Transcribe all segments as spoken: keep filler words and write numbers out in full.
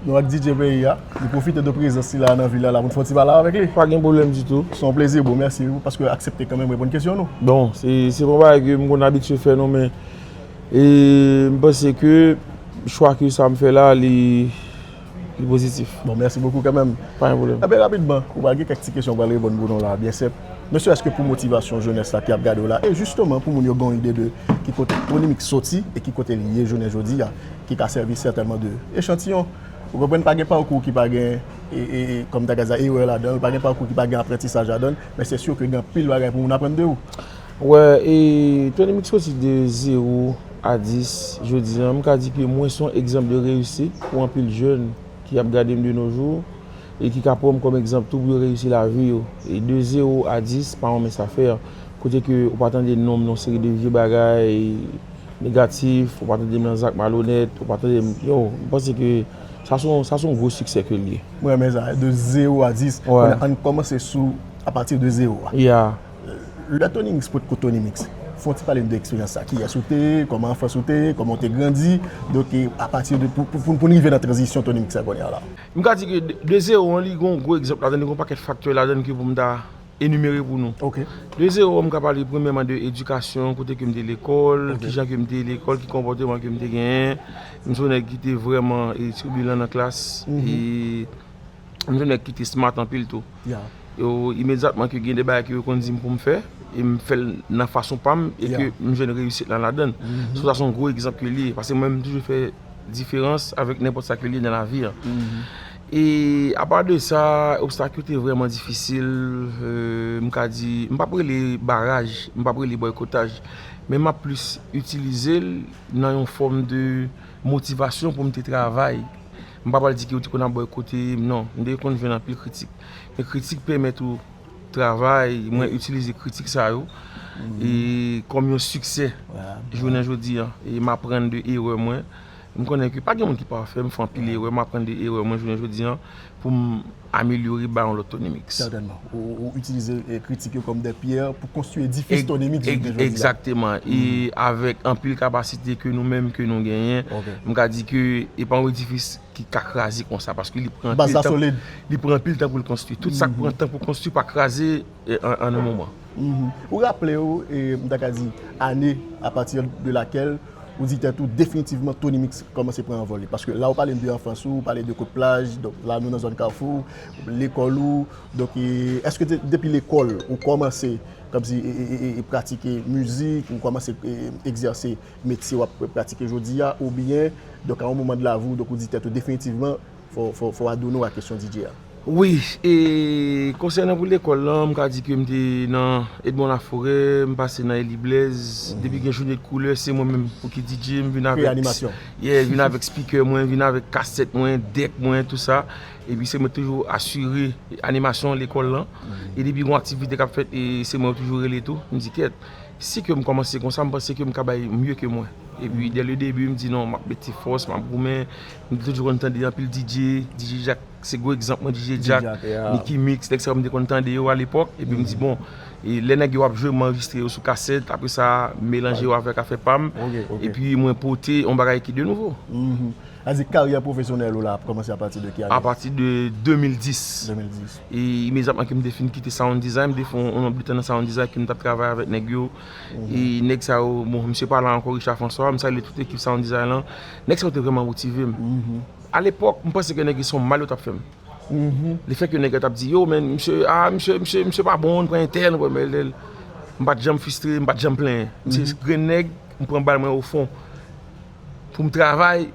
Nou ak D J peyi a, nou pwofite de prezans li la nan vil la, la pou n fè yon ti pale avèk li. Pa gen pwoblèm ditou. Se yon plezi, bro. Mèsi paske w aksepte kanmenm reponn kesyon nou. Bon, se se pa yon bagay ke m konn abitye fè non, men e, m panse ke chwa ke sa m fè la, li, li pozitif. Bon, mèsi bokou kanmenm. Pa gen pwoblèm. Enben, rapidman, ou pral gen kèk ti kesyon ou pral reponn pou nou la, byen senp. Ne serait-ce que pou motivasyon jenès la ki ap gade w la, e jisteman pou moun yo gen yon ide de ki kote Tony Mix soti e ki kote li ye jounen jodi a, ki ka sèvi sètènman de echantiyon. Ou konprann, pa gen pakou ki pa gen, e, e, e, kòm ta ka di sa, erè ladan l, pa gen pakou ki pa gen aprantisaj ladan l, men se si ke gen anpil bagay pou moun aprann de ou. Wè, e, Tony Mix soti de zewo a dis jodi a, m ka di ke mwen se yon egzanp de reyisit pou anpil jèn ki ap gade m de nos jours e ki ka pran m kòm egzanp tou pou yo reyisi lavi yo. E de zewo a dis pa yon mens afè. Kote ke ou pa tande non m nan yon seri de vye bagay negatif, ou pa tande m nan zak malonèt, ou pa tande m, yo, m panse ke sa se yon, sa se yon gwo siksè ke l ye. Mwen renmen sa, de zewo a dis. Wè. Kounye a, ann kòmanse sou, apati de zewo a. Ya. Lè Tony Mix potko Tony Mix, fè yon ti pale n de eksperyans sa. Kiyès ou te ye, kòman anfans ou te ye, kòman w te grandi. Donk, e, apati de, pou, pou, pou, pou n rive nan tranzisyon Tony Mix sa kounye a la. M ka di ke de, de zewo an, li gen yon gwo egzanp ladan, li gen yon pakèt faktè ladan ke pou m ta enimere pou nou. Ok. De zewo an, m ka pale premyèman de edikasyon, kote ke m te lekòl, ok, kijan ke m te lekòl, ki konpòteman ke m te genyen. M se yon nèg ki te vrèman, e, tribilan nan klas. Mhm. E M se yon nèg ki te smart anpil tou. Ya. Yo, imedyatman ke gen de bagay ke yo konn di m pou m fè, e m fè l nan fason pa m, e ke, ya, m jwenn reyisit lan ladan l. Mhm. So, sa se yon gwo egzanp ke l ye, paske mwen, m toujou fè diferans avèk nenpòt sa ke l ye nan lavi an. Mhm. E apa de sa, obstak yo te vrèman difisil, euh, m ka di, m p ap rele baraj, m p ap rele bòykotaj, men m ap plis itilize l nan yon fòm de motivasyon pou m te travay. M pa pral di ke yo te konn ap bòykote m, non. M te konn jwenn anpil kritik. Men kritik pèmèt ou travay, mwen itilize kritik sa yo, mhm, e kòm yon siksè, yeah, jounen jodi a. E m aprann de erè mwen. M konnen ke pa gen moun ki pafè, m fè anpil, yeah, erè, m aprann de erè mwen jounen jodi a pou m amelyore ba yon lòt Tony Mix. Sètènman. Ou, ou, ou itilize, eh, kritik yo kòm de pyè pou konstwi edifis Tony Mix jounen jodi a. Egzakteman. E, mhm, avèk anpil kapasite ke nou menm ke nou genyen, ok, m ka di ke e pa yon edifis ki ka kraze konsa, paske li pran anpil tan, li pran anpil tan pou l konstwi. Tout sa k pran tan pou konstwi pa kraze, e, an, an yon moman. Mhm. Ou raple w, e, m ta ka di, ane apati de lakèl ou di tèt ou definitivman Tony Mix kòmanse pran anvòl li? Paske la ou pale m de anfans ou, ou pale de kout plaj, donk la nou nan zòn Kafou, lekòl ou, donk, e, èske de, depi lekòl ou kòmanse kòmsi, e, e, e, e, pratike mizik, ou kòmanse, e, egzèse metye w ap pratike jodi a, oubyen, donk, a yon moman de lavi w, donk, ou di tèt ou definitivman, fò, fò, fò w adone w a kesyon D J a? Wi, e konsènan pou lekòl lan, m ka di ke m te nan Edmond Laforêt, m pase nan Eli Blaise, mhm, depi gen jounen de koulè, se mwen menm pou ki D J, m vin avèk, kreye animasyon, yeah, vin avèk speaker mwen, vin avèk kasèt mwen, dèk mwen, tou sa, epi se mwen toujou asire animasyon lekòl lan, mhm, e depi gen yon aktivite k ap fèt, e se mwen yo toujou rele tou, m di kèt, si ke m kòmanse konsa, m panse ke m ka bay mye ke mwen. Epi, dès le début, m di non, m ap mete fòs, m ap goumen. M te toujou konn tande anpil D J, D J Jack, se gwo egzanp mwen, D J Jack, D J Jack, yeah, Nicky Mix, nèg sa yo m te konn tande yo alepòk. Epi m di, mhm, bon, e lè nèg yo ap jwe, m anrejistre yo sou kasèt, apre sa, m melanje yo avèk afè pa m. Ok, ok. Epi mwen pote yon bagay ki de nouvo. Mhm. Sa di karyè pwofesyonèl ou la ap kòmanse apati de ki ane? Apati de de mil dis. De mil dis. E imedyatman ke m te fin kite Sound Design, m te fè yon, yon nonb de tan nan Sound Design ke m t ap travay avèk nèg yo. Mhm. E nèg sa yo, bon, misye pa la ankò, Richard François, m salye tout ekip Sound Design lan. Nèg sa yo te vrèman motive m. Mhm. Alepòk, m panse ke nèg yo se yon mal yo t ap fè m. Mhm. Lefètke nèg yo t ap di, yo, men, misye, ah, misye, misye, misye pa bon, nou pran entèl, nou pran entèl. M pa t janm fristre, m pa t janm plenyen. M se, mhm, grenn nèg, m pran bal mwen ofon. Pou m travay,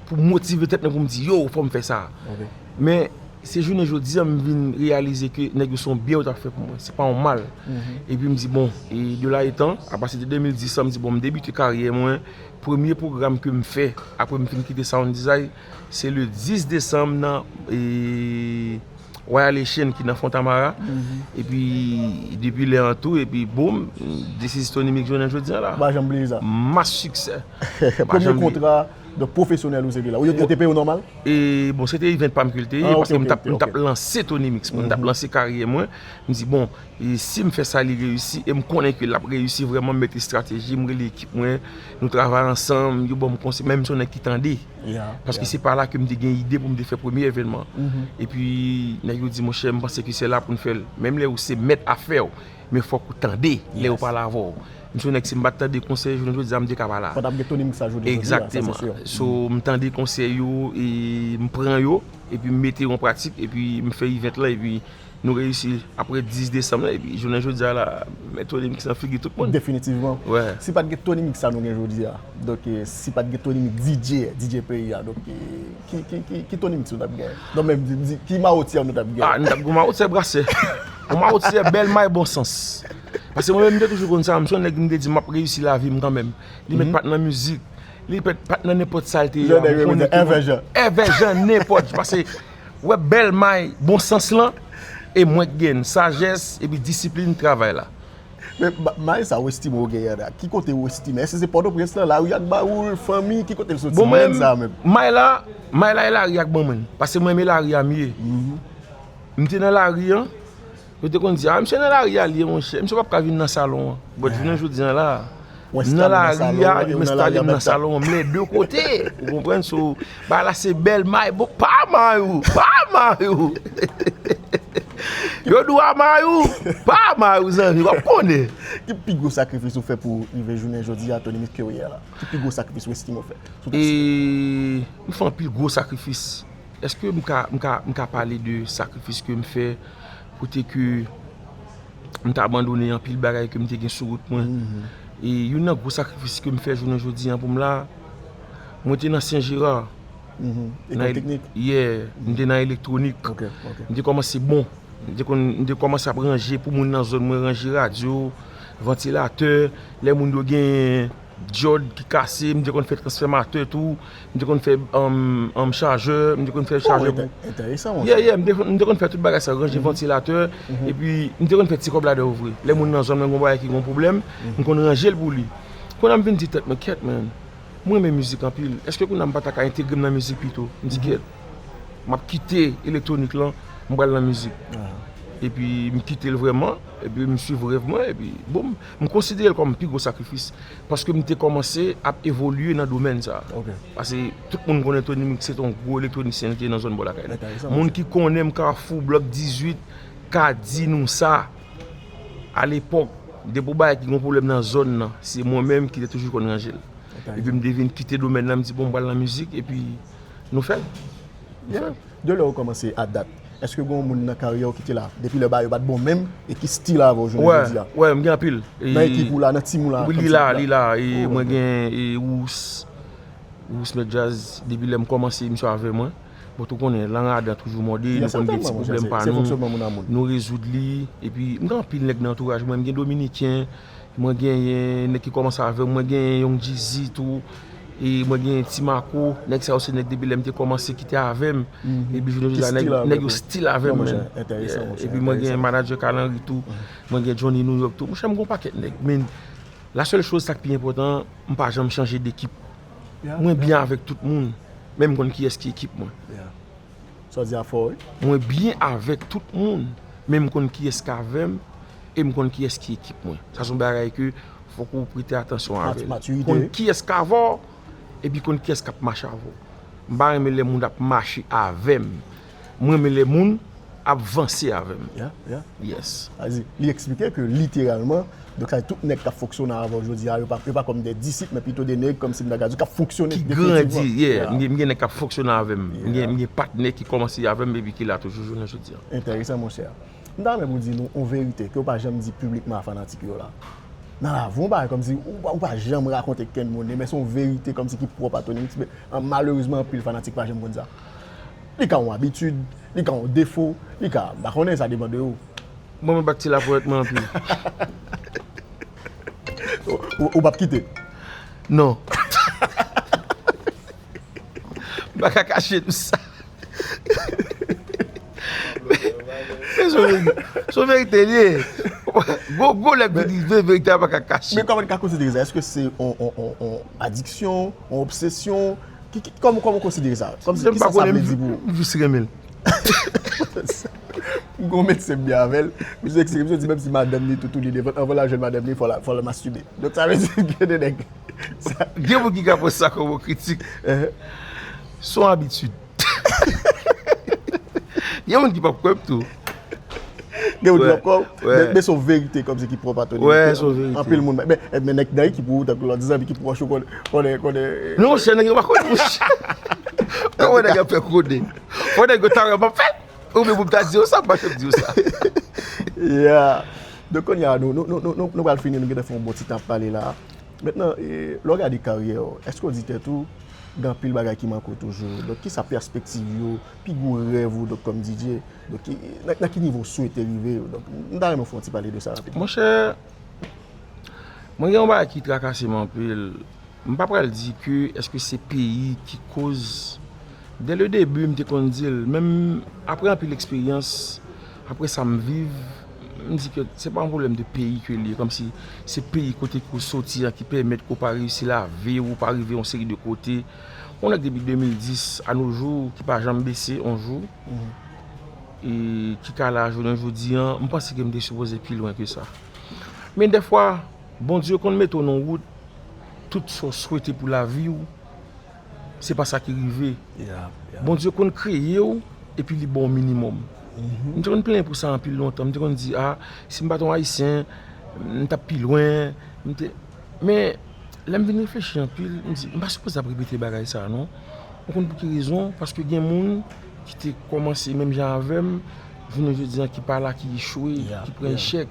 pou m motive tèt mwen, pou m di, yo, fò m fè sa. Ok. Men, se jounen jodi a, m vin reyalize ke nèg yo se yon byen yo t ap fè pou mwen, se pa yon mal. Mhm. Epi m di, bon, e de la etan, apati de de mil dis an, m di, bon, m debite karyè mwen. Premye pwogram ke m fè, apre m fin kite Sound Design, se le dis desanm nan, e, Royal Haitian ki nan Fontamara. Mhm. Epi, depi lè an tou, epi boum, this is Tony Mix jounen jodi a la. M pa janm bliye sa. Mas siksè. M pa janm bliye. Premye kontra, Donk, pwofesyonèl ou se te la. Ou yo, yo te peye w nòmal? E bon, se te event pa m ke l te ye, paske m t ap, m t ap lanse Tony Mix mwen, m t ap lanse karyè mwen. M di, bon, e si m fè sa, li reyisi, e m konnen ke l ap reyisi vrèman, m mete estrateji, m rele ekip mwen, nou travay ansanm, yo ban m konsèy, men m se yon nèg ki tande. Paske se pa la ke m te gen ide pou m te fè premye evènman. Epi, nèg yo di, monchè, m panse ke se la pou n fè l. Menm lè ou se mèt afè w, men fòk ou tande lè yo pale avè w. M se yon nèg, si m pa t tande konsèy, jounen jodi a, m te ka pa la. Fò t ap gen Tony Mix sa jounen jodi a, sa se sure. Egzakteman. So, m tande konsèy yo, e m pran yo, epi m mete yo an pratik, epi m fè event lan, epi nou reyisi apre dis desanm lan, epi jounen jodi a la, men Tony Mix nan figi tout moun. Definitivman. Si pa t gen Tony Mix sa nou gen jodi a, donk, e, si pa t gen Tony Mix D J, D J peyi a, donk, e, ki, ki, ki, ki Tony Mix nou t ap gen? Non, men, di, di, ki Mawotyè nou t ap gen? Ah, nou t ap gen Mawotyè brasè. Yon Mawotyè bèl may bon sans. Paske mwen menm, m te toujou konn sa, m se yon nèg, m te di, m ap reyisi lavi m kanmenm. Li mèt pa t nan mizik, li mèt pa t nan nenpòt sa l te ye a, m konnen ke mwen èvè jan, èvè jan nenpòt, paske, wè, bèl may bon sans lan, e mwen k gen sajès, epi disiplin travay la. Men, may sa w estime w genyen an la, ki kote w estime? Èske se Pòtoprens lan, lari ak ba ou, fanmi, ki kote l soti? Bon, mwen, may la, may la e lari ak ban mwen, paske mwen, men lari a m ye. M te nan lari an, yo te konn di, ah, misye nan lari a li ye, monchè. Misye p ap ka vin nan salon an. But jounen jodi a la, nan lari a, yo enstale m nan salon an, m lè de kote. Ou konprann? So, bagay la se bèl may, bon, pa may ou, pa may ou. Yo di w a may ou, pa may ou, zanmi, w ap konnen. Ki pi gwo sakrifis ou fè pou rive jounen jodi a, Tony Mix ke w ye a la? Ki pi gwo sakrifis ou estime w fè? E, m fè anpil gwo sakrifis. Èske m ka, m ka, m ka pale de sakrifis ke m fè, kote ke m t abandone anpil bagay ke m te gen sou wout mwen? E youn nan gwo sakrifis ke m fè jounen jodi a pou m la, mwen te nan Sen Jera. Nan el-, yeah, m te nan elektwonik. M te kòmanse bon. M te konn, m te kòmanse ap ranje pou moun nan zòn mwen, ranje radyo, vantilatè, lè moun yo gen djòd ki kase, m te konn fè transfòmatè tou, m te konn fè, um, um, chajè, m te konn fè chajè pou. Enteresan, monchè. Yeah, yeah, m te, m te konn fè tout bagay sa, ranje vantilatè, epi m te konn fè ti kòb ladan yo vre. Lè moun nan zòn mwen gon bagay ki gon pwoblèm, m konn ranje l pou li. Kounye a m vin di tèt mwen, kèt, man, mwen renmen mizik anpil. Èske kounye a m pa ta ka entegre m nan mizik pito? M di, kèt, m ap kite elektwonik lan, m pral nan mizik. Epi m kite l vrèman, epi m swiv rèv mwen, epi bon, m, m konsidere l kòm pi gwo sakrifis, paske m te kòmanse ap evolye nan domèn sa a. Paske tout moun konnen Tony Mix se te yon gwo elektwonisyen li te ye nan zòn bò lakay li. Moun ki konnen m Kafou, Blòk dizuit, ka di nou sa. Alepòk, depi yon bagay ki gon pwoblèm nan zòn nan, se mwen menm ki te toujou konn ranje l. Epi m te vin kite domèn nan, m di, bon, m pral nan mizik, epi nou fè l. Nou fè l. De lè ou kòmanse a dat, èske gen yon moun nan karyè w ki te la depi lè bagay yo pa t bon menm e ki still avè w jounen jodi a? Wè, m gen anpil. Nan ekip ou la, nan team ou la? Wi, li la, li la. E mwen gen, e, Wous, Wous Mèt Djaz, depi lè m kòmanse, misye avè mwen. Bon, ou konnen, lanradan toujou mòde, nou konn gen ti pwoblèm pa nou, nou rezoud li, epi m gen anpil nèg nan antouraj mwen, m gen Dominiken, mwen genyen nèg ki kòmanse avè m, mwen genyen Young Jeezy tou, e mwen genyen Ti Mako, nèg sa yo se nèg depi lè m te kòmanse ki te avè m, epi jounen jodi a nèg, nèg yo still avè m, man. Epi mwen genyen manadjè Kalanri tou, mwen gen Johnny New York tou, monchè, m gon pakèt nèg, men la sèl choz, sa k pi enpòtan, m pa janm chanje dekip. Mwen byen avèk tout moun, men m konn kiyès ki ekip mwen. Sa w di a fò, wi. Mwen byen avèk tout moun, men m konn kiyès k avè m, e m konn kiyès ki ekip mwen. Sa se yon bagay ke fòk ou prete atansyon avè l. Konn kiyès k avè w, epi konn kiyès k ap mache avè w. M pa renmen lè moun ap mache avè m. Mwen renmen lè moun ap vanse avè m. Yes. Sa vle di, li eksplike ke literalman, donk, sa vle di tout nèg k ap fonksyone avè w jodi a, yo pa, yo pa kòm de disip, men pito de nèg, kòmsi m ta ka di, k ap fonksyone definitivman. Ki grandi, yeah. M gen, m gen nèg k ap fonksyone avè m. M gen, m gen patnè ki kòmanse avè m epi ki la toujou jounen jodi a. Enteresan, monchè. M ta renmen pou w di nou yon verite ke w pa janm di piblikman a fanatik yo la. Nan lavi w, yon bagay kòmsi ou pa, ou pa janm rakonte kenn moun, men se yon verite kòmsi ki pwòp a Tony Mix, men, an, malerezman, anpil fanatik pa janm konn sa. Li ka yon abitid, li ka yon defo, li ka, m pa konnen, sa depann de ou. Mwen, mwen bat ti lapwèt mwen anpil. Ou, ou, ou p ap kite? Non. M pa ka kache nou sa. Men se yon verite, se yon verite li ye. Gwo, gwo lè k vin rive, verite a pa ka kache. Men kòman n ka konsidere sa? Èske se on, on, on, on adiksyon, on obsesyon? Kòman, kòman w konsidere sa? Kòmsi, kisa sa vle di pou ou? M jis renmen l. M gon medsen m byen avè l. Misye eksplike, misye di menm si madanm li tou, tou li devan, anvan l al jwenn madanm li, fò l, fò l mastibe. Donk sa vle di gen de nèg. Gen moun ki ka pran sa kòm yon kritik. Se yon abitid. Gen moun ki p ap kwè m tou. Gen moun ki p ap kwè w, men se yon verite kòmsi ki pwòp a Tony. Wi, se yon verite. Anpil moun, men, men nèg nan ekip ou, tankou lòt zanmi ki pwòch ou, konnen, konnen, konnen. Non, monchè, nèg yo pa konnen, monchè. Kòman nèg ap fè konnen? Fò nèg yo ta wè m ap fè l. Oubyen pou m ta di yo sa, m pa janm di yo sa. Yeah. Donk, kounye a, nou, nou, nou, nou, nou pral fini, nou gentan fè yon bon ti tan ap pale la. Mentnan, e, lè w gade karyè w, èske w di tèt ou, gen anpil bagay ki manke w toujou? Donk, kisa pèspektiv yo, pi gwo rèv ou, donk, kòm D J? Donk, ki, nan, nan ki nivo w swete rive? Donk, m ta renmen w fè yon ti pale de sa rapidman. Monchè, mwen gen yon bagay ki trakase m anpil. M pa pral di ke èske se peyi ki koz. Dès le début, m te konn di l, men m, apre anpil eksperyans, apre sa m viv, m di ke se pa yon pwoblèm de peyi ke li ye, kòmsi se peyi kote ke w soti an ki pèmèt ke w pa reyisi lavi w, ou pa rive yon seri de kote. Yon nèg depi de mil dis a no jou, ki pa janm bese yon jou, e ki ka la jounen jodi an, m panse ke m te sipoze pi lwen ke sa. Men dèfwa, Bondye konn mete w nan wout, tout sa w swete pou lavi w, se pa sa ki rive. Bondye konn kreye w, epi li ba w minimòm. M te konn plenyen pou sa anpil lontan. M te konn di, a, si m pa t yon Ayisyen, m t ap pi lwen. M te, men, lè m vin reflechi anpil, m di, m pa sipoze ap repete bagay sa a, non. Ou konn pou ki rezon? Paske gen moun ki te kòmanse menm jan avè m, jounen jodi an ki pa la, ki echwe, ki pran echèk.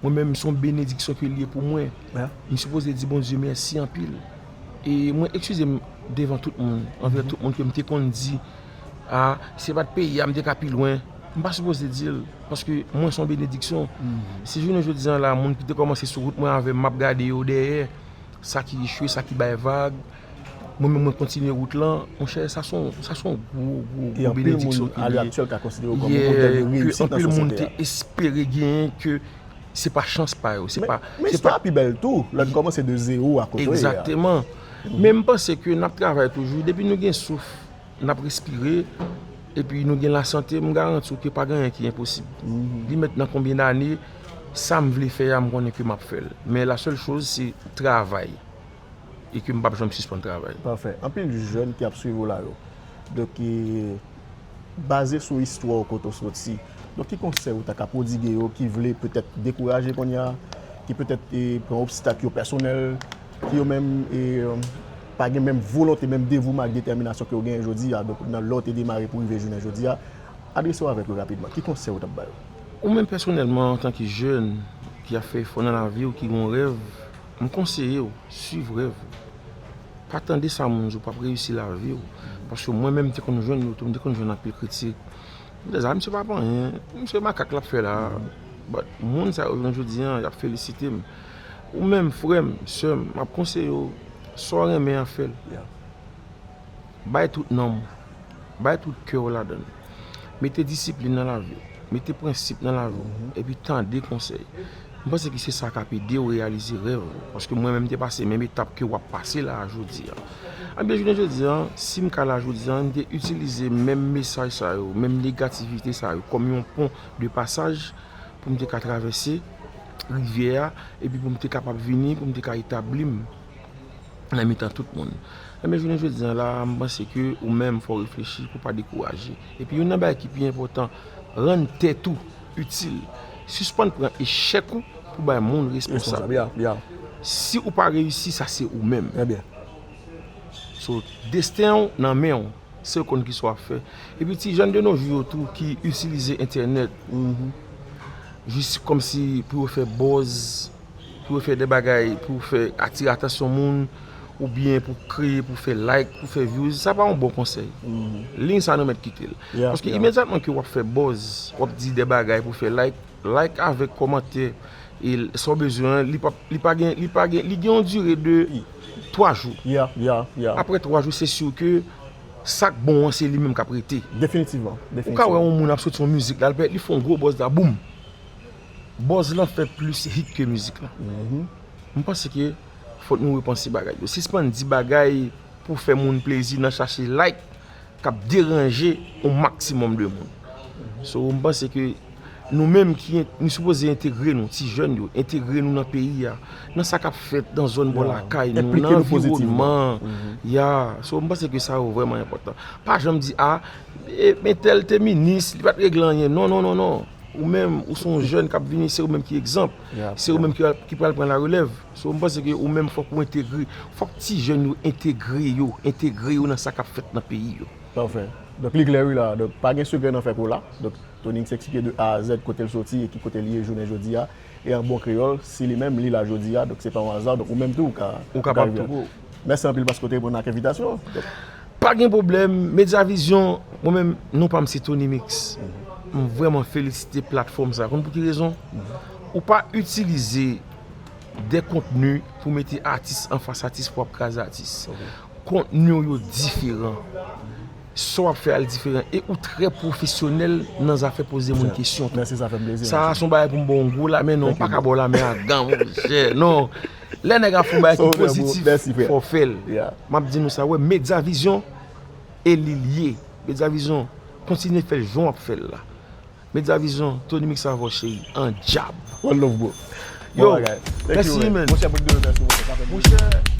Mwen menm, se yon benediksyon ke l ye pou mwen. M sipoze di Bondye mèsi anpil. E mwen eskize m devan tout moun, anvè tout moun ke m te konn di, a, si se pa t peyi a, m te ka pi lwen. M pa sipoze di l, paske mwen se yon benediksyon. Si jounen jodi an la, moun ki te kòmanse sou wout mwen avè m, m ap gade yo dèyè, sa ki echwe, sa ki bay vag, mwen menm mwen kontinye wout lan, monchè, sa se yon, sa se yon gwo, gwo, gwo benediksyon ke li ye. E anpil moun a lè aktyèl ka konsidere w kòm yon modèl de reyisit nan sosyete a. Ke anpil moun te espere genyen, ke se pa chans pa yo, se pa, men istwa a pi bèl tou, lè n kòmanse de zewo a kote w ye a. Egzakteman. Men m panse ke n ap travay toujou, depi nou gen souf, n ap respire, epi nou gen lasante, m garanti w ke pa gen anyen ki enposib. Li mèt nan konbyen ane, sa m vle fè a, m konnen ke m ap fè l. Men la sèl choz, se travay. E ke m p ap janm sispann travay. Pafè. Anpil jèn ki ap swiv ou la yo. Donk, e, baze sou istwa w kote w soti, donk, ki konsèy ou ta ka pwodige yo ki vle petèt dekouraje kounye a, ki petèt, e, pran obstak yo pèsonèl, ki yo menm, e, pa gen menm volonte, menm devouman ak detèminasyon ke yo genyen jodi a, donk, nan lè w te demare pou rive jounen jodi a, adrese w avèk yo rapidman. Ki konsèy ou t ap ba yo? Ou menm pèsonèlman, antanke jèn ki ap fè efò nan lavi w, ki gen yon rèv, m konseye w, swiv rèv ou. Pa tande sa moun di w p ap reyisi lavi w. Paske mwen menm, m te konn jwenn yo tou, m te konn jwenn anpil kritik. M te di, a, misye p ap anyen, misye makak l ap fè la. But, moun sa yo, jounen jodi an, y ap felisite m. Ou menm, frè m, sè m, m ap konseye w, sa w renmen an, fè l. Bay tout nanm ou, bay tout kè w ladan l. Mete disiplin nan lavi w, mete prensip nan lavi w, epi tande konsèy. M panse ke se sa k ap ede w reyalize rèv ou, paske mwen menm m te pase menm etap ke w ap pase la a jodi a. Ebyen, jounen jodi a, si m ka la jodi a, m te itilize menm mesaj sa yo, menm negativite sa yo, kòm yon pon de pasaj pou m te ka travèse rivyè a, epi pou m te kapab vini, pou m te ka etabli m nan mitan tout moun. Ebyen, jounen jodi a la, m panse ke ou menm, fò w reflechi pou w pa dekouraje. Epi, youn nan bagay ki pi enpòtan, rann tèt ou itil. Sispann pran echèk ou pou bay moun responsab. Si ou pa reyisi, sa se ou menm. So, desten w nan men w. Se w konn kisa w ap fè. Epi ti jèn de nos jours yo tou ki itilize entènèt jis kòmsi pou yo fè buzz, pou yo fè de bagay, pou fè atire atansyon moun, oubyen pou kreye, pou fè like, pou fè views, sa pa yon bon konsèy. Liy sa nou mèt kite l. Paske imedyatman ke w ap fè buzz, w ap di de bagay pou fè like, like avèk kòmantè, e l-, sa w bezwen an, li pa, li pa gen, li pa gen, li gen yon dire de twa jou. Apre twa jou, se si ke sa k bon an, se li menm k ap rete. Definitivman. Ou ka wè yon moun ap soti yon mizik la, l pèmèt li fè yon gwo buzz la, boum! Buzz lan fè plis hit ke mizik la. M panse ke fòk nou repanse bagay yo. Sispann di bagay pou fè moun plezi nan chache like k ap deranje yon maksimòm de moun. So, m panse ke nou menm ki en- nou sipoze entegre nou, ti jèn yo, entegre nou nan peyi a, nan sa k ap fèt nan zòn bò lakay nou, nan anviwònman. Ya, so, m panse ke sa yo vrèman enpòtan. Pa janm di, a, e, men tèl te minis, li pa t regle anyen. Non, non, non, non. Ou menm, ou se yon jèn k ap vini, se ou menm ki egzanp. Se ou menm ki, ki pral pran larelèv. So, m panse ke ou menm, fòk ou entegre, fòk ti jèn yo entegre yo, entegre yo nan sa k ap fèt nan peyi yo. Pafè. Donk, li klè, wi, la. Donk, pa gen sekrè nan fè kola. Donk, Tony Mix eksplike de A a Z kote l soti e ki kote l ye jounen jodi a. E an bon kreyòl, si li menm, li la jodi a, donk se pa yon aza, donk ou menm tou, ou ka, ou kapab tou. Mèsi anpil paske w te reponn ak envitasyon. Donk, pa gen pwoblèm, Medya Vizyon, mwen menm, non pa m se Tony Mix. M vrèman felisite platfòm sa. Konn pou ki rezon? Ou pa itilize de kontni pou mete atis anfas atis pou ap kraze atis. Kontni w yo diferan. Sa w ap fè a l diferan. E ou trè pwofesyonèl nan zafè poze moun kesyon tou. Mèsi, sa fè m plezi. Sa a se yon bagay pou m ba w yon gwo lamen, non, m pa ka ba w lamen a gan, monchè. Non. Lè nèg ap fè yon bagay ki pozitif, fò w fè l. M ap di nou sa, wè, Medya Vizyon, e li l ye. Medya Vizyon, kontinye fè l jan w ap fè l la. Medya Vizyon, Tony Mix avè w, cheri. An djab. One love, bro. Yo, mèsi, man. Monchè, bout de mèsi, monchè. Monchè.